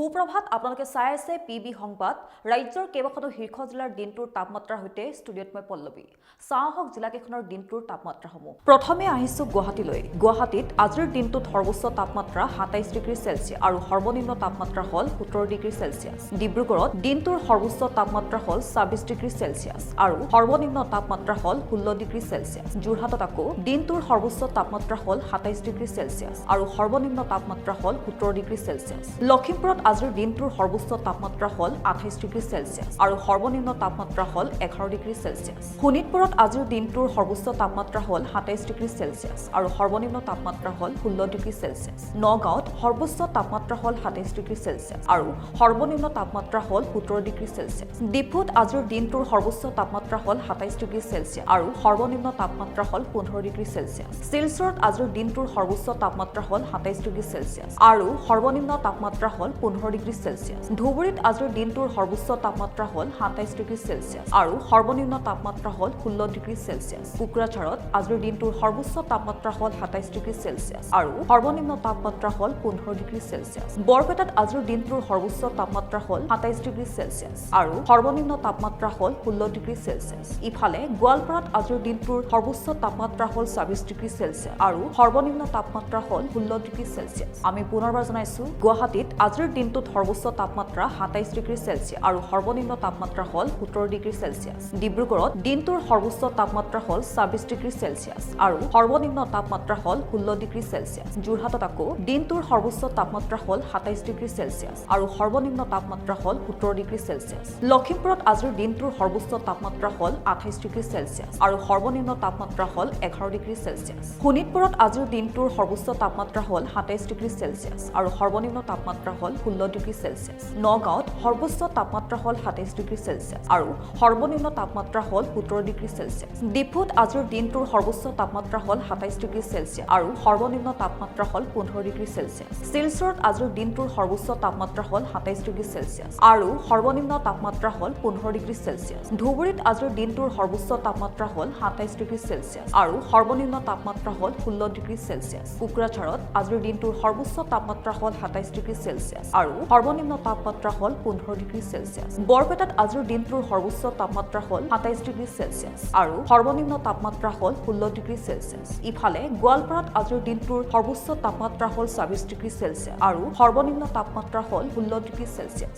সুপ্ৰভাত। আপোনালোকে চাই আছে পি বি সংবাদ। ৰাজ্যৰ কেইবাখনো শীৰ্ষ জিলাৰ দিনটোৰ তাপমাত্ৰাৰ সৈতে ষ্টুডিঅ'ত মই পল্লৱী। চাওঁ আহক জিলাকেইখনৰ দিনটোৰ তাপমাত্ৰাসমূহ। প্ৰথমে আহিছোঁ গুৱাহাটীলৈ। গুৱাহাটীত আজিৰ দিনটোত সৰ্বোচ্চ তাপমাত্ৰা 27 ডিগ্ৰী চেলছিয়াছ আৰু সৰ্বনিম্ন তাপমাত্ৰা হ'ল 17 ডিগ্ৰী চেলছিয়াছ। ডিব্ৰুগড়ত দিনটোৰ সৰ্বোচ্চ তাপমাত্ৰা হ'ল 26 ডিগ্ৰী চেলছিয়াছ আৰু সৰ্বনিম্ন তাপমাত্ৰা হ'ল 16 ডিগ্ৰী চেলছিয়াছ। যোৰহাটত আকৌ দিনটোৰ সৰ্বোচ্চ তাপমাত্ৰা হ'ল 27 ডিগ্ৰী চেলছিয়াছ আৰু সৰ্বনিম্ন তাপমাত্ৰা হ'ল 17 ডিগ্ৰী চেলছিয়াছ। লখিমপুৰত আজিৰ দিনটোৰ সৰ্বোচ্চ তাপমাত্ৰা হ'ল 28 ডিগ্ৰী চেলছিয়াছ আৰু সৰ্বনিম্ন তাপমাত্ৰা হ'ল 11 ডিগ্ৰী চেলছিয়াছ। শোণিতপুৰত আজিৰ দিনটোৰ সৰ্বোচ্চ তাপমাত্ৰা হ'ল 27 ডিগ্ৰী চেলছিয়াছ আৰু সৰ্বনিম্ন তাপমাত্ৰা হ'ল 16 ডিগ্ৰী চেলছিয়াছ। নগাঁৱত সৰ্বোচ্চ তাপমাত্ৰা হ'ল 27 ডিগ্ৰী চেলছিয়াছ আৰু সৰ্বনিম্ন তাপমাত্ৰা হ'ল 17 ডিগ্ৰী চেলছিয়াছ। ডিফুত আজিৰ দিনটোৰ সৰ্বোচ্চ তাপমাত্ৰা হ'ল 27 ডিগ্ৰী চেলছিয়াছ আৰু সৰ্বনিম্ন তাপমাত্ৰা হ'ল 15 ডিগ্ৰী চেলছিয়াছ। শিলচৰত আজিৰ দিনটোৰ সৰ্বোচ্চ তাপমাত্ৰা হ'ল 27 ডিগ্ৰী চেলছিয়াছ আৰু সৰ্বনিম্ন তাপমাত্ৰা হ'ল 15 ডিগ্ৰী চেলছিয়াছ। ধুবুৰীত আজিৰ দিনটোৰ সৰ্বোচ্চ তাপমাত্ৰা হ'ল 27 ডিগ্ৰী চেলছিয়াছ আৰু সৰ্বনিম্ন তাপমাত্ৰা হ'ল 16 ডিগ্ৰী চেলছিয়াছ। কোকৰাঝাৰত আজিৰ দিনটোৰ সৰ্বোচ্চ তাপমাত্ৰা হ'ল 27 ডিগ্ৰী চেলছিয়াছ আৰু সৰ্বনিম্ন তাপমাত্ৰা হ'ল 15 ডিগ্ৰী চেলছিয়াছ। বৰপেটাত আজিৰ দিনটোৰ সৰ্বোচ্চ তাপমাত্ৰা হ'ল 27 ডিগ্ৰী চেলছিয়াছ আৰু সৰ্বনিম্ন তাপমাত্ৰা হ'ল 16 ডিগ্ৰী চেলছিয়াছ। ইফালে গোৱালপাৰাত আজিৰ দিনটোৰ সৰ্বোচ্চ তাপমাত্ৰা হ'ল 26 ডিগ্ৰী চেলছিয়াছ আৰু সৰ্বনিম্ন তাপমাত্ৰা হ'ল 16 ডিগ্ৰী চেলছিয়াছ। আমি পুনৰবাৰ জনাইছো, গুৱাহাটীত আজিৰ দিনটোত সৰ্বোচ্চ তাপমাত্ৰা 27 ডিগ্ৰী চেলছিয়াছ আৰু সৰ্বনিম্ন তাপমাত্ৰা হ'ল 17 ডিগ্ৰী চেলছিয়াছ। ডিব্ৰুগড়ত দিনটোৰ সৰ্বোচ্চ তাপমাত্ৰা হ'ল 26 ডিগ্ৰী চেলছিয়াছ আৰু সৰ্বনিম্ন তাপমাত্ৰা হ'ল 16 ডিগ্ৰী চেলছিয়াছ। যোৰহাটত আকৌ দিনটোৰ সৰ্বোচ্চ তাপমাত্ৰা হ'ল 27 ডিগ্ৰী চেলছিয়াছ আৰু সৰ্বনিম্ন তাপমাত্ৰা হ'ল 17 ডিগ্ৰী চেলছিয়াছ। লখিমপুৰত আজিৰ দিনটোৰ সৰ্বোচ্চ তাপমাত্ৰা হ'ল 28 ডিগ্ৰী চেলছিয়াছ আৰু সৰ্বনিম্ন তাপমাত্ৰা হ'ল 11 ডিগ্ৰী চেলছিয়াছ। শোণিতপুৰত আজিৰ দিনটোৰ সৰ্বোচ্চ তাপমাত্ৰা হ'ল 27 ডিগ্ৰী চেলছিয়াছ আৰু সৰ্বনিম্ন তাপমাত্ৰা হ'ল 16 ডিগ্ৰী চেলছিয়াছ। নগাঁৱত সৰ্বোচ্চ তাপমাত্ৰা হ'ল 27 ডিগ্ৰী চেলছিয়াছ আৰু সৰ্বনিম্ন তাপমাত্ৰা হ'ল 17 ডিগ্ৰী চেলছিয়াছ। ডিফুত আজিৰ দিনটোৰ সৰ্বোচ্চ তাপমাত্ৰা হ'ল 27 ডিগ্ৰী চেলছিয়াছ আৰু সৰ্বনিম্ন তাপমাত্ৰা হ'ল 15 ডিগ্ৰী চেলছিয়াছ। শিলচৰত আজিৰ দিনটোৰ সৰ্বোচ্চ তাপমাত্ৰা হ'ল 27 ডিগ্ৰী চেলছিয়াছ আৰু সৰ্বনিম্ন তাপমাত্ৰা হ'ল 15 ডিগ্ৰী চেলছিয়াছ। ধুবুৰীত আজিৰ দিনটোৰ সৰ্বোচ্চ তাপমাত্ৰা হ'ল 27 ডিগ্ৰী চেলছিয়াছ আৰু সৰ্বনিম্ন তাপমাত্ৰা হ'ল 16 ডিগ্ৰী চেলছিয়াছ। কোকৰাঝাৰত আজিৰ দিনটোৰ সৰ্বোচ্চ তাপমাত্ৰা হ'ল 27 ডিগ্ৰী চেলছিয়াছ আৰু সৰ্বনিম্ন তাপমাত্ৰা হ'ল 15 ডিগ্ৰী চেলছিয়াছ। বৰপেটাত আজিৰ দিনটোৰ সৰ্বোচ্চ তাপমাত্ৰা হ'ল 27 ডিগ্ৰী চেলছিয়াছ আৰু সৰ্বনিম্ন তাপমাত্ৰা হ'ল 16 ডিগ্ৰী চেলছিয়াছ। ইফালে গোৱালপাৰাত আজিৰ দিনটোৰ সৰ্বোচ্চ তাপমাত্ৰা হ'ল 26 ডিগ্ৰী চেলছিয়াছ আৰু সৰ্বনিম্ন তাপমাত্ৰা হ'ল 16 ডিগ্ৰী চেলছিয়াছ।